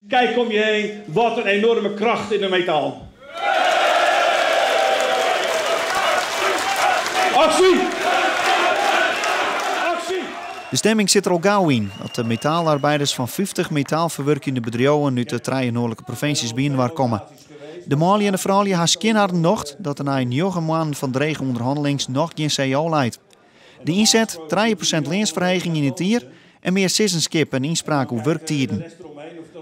Kijk om je heen, wat een enorme kracht in de metaal. Actie! Actie! De stemming sit der al gau yn at de metaalarbeiders fan 50 metaalferwurkjende bedriuwen út de trije noardlike provinsjes byinoar komme. De manlju en de froulju ha skjin harren nocht dat der nei njoggen moannen fan drege ûnderhannelings noch gjin cao leit. De ynset, 3% leansferheging yn it jier en mear sizzenskip en ynspraak oer wurktiden.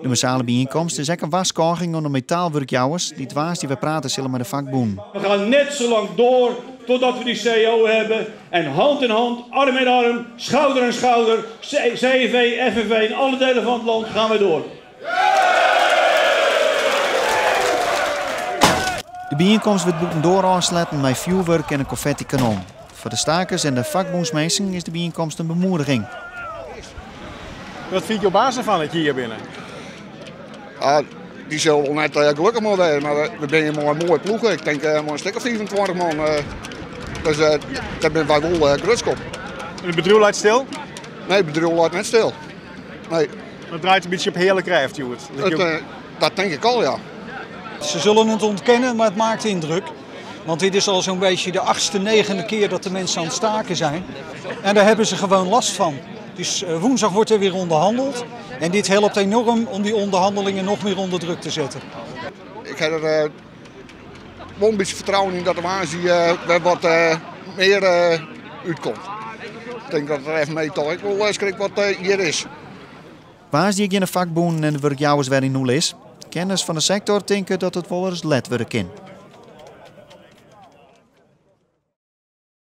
De massale byienkomst is ek in warskôging oan de metaalwurkjouwers dy't woansdei wer prate sille mei de fakbûnen. We gaan net zo lang door totdat we die cao hebben en hand in hand, arm in arm, schouder aan schouder, CNV, FNV in alle delen van het land gaan we door. De byienkomst wurdt bûtendoar ôfsletten mei fjoerwurk en in konfettikanon. Foar de stakers en de fakbûnsminsken is de byienkomst in bemoediging. Wat fynt jo baas derfan dat je hjir binne? Ah, dy sil wol net eh, gelokkich mei wêze, mar we binne mei in moaie ploech. Ik tink eh, mei in stik of 25 man. Eh, dus dêr binne wy wol grutsk op. En it bedriuw leit stil? Nee, it bedriuw leit net stil. Nee. Dat draait in bytsje op heale krêft hjoed. Dat tink ik al, ja. Ze zullen het ontkennen, maar het maakt indruk. Want dit is al zo'n beetje de achtste, negende keer dat de mensen aan het staken zijn. En daar hebben ze gewoon last van. Dus woensdag wordt er weer onderhandeld. En dit helpt enorm om die onderhandelingen nog meer onder druk te zetten. Ik heb er wol in bytsje fertrouwen yn dat der woansdei wer wat mear útkomt. Ik tink dat der FNV toch ek wol skrik wat hjir is. Woansdei geane de fakbûnen en de wurkjouwers wer yn oerlis. Kenners fan de sektor tinke dat it wolris let wurde kin.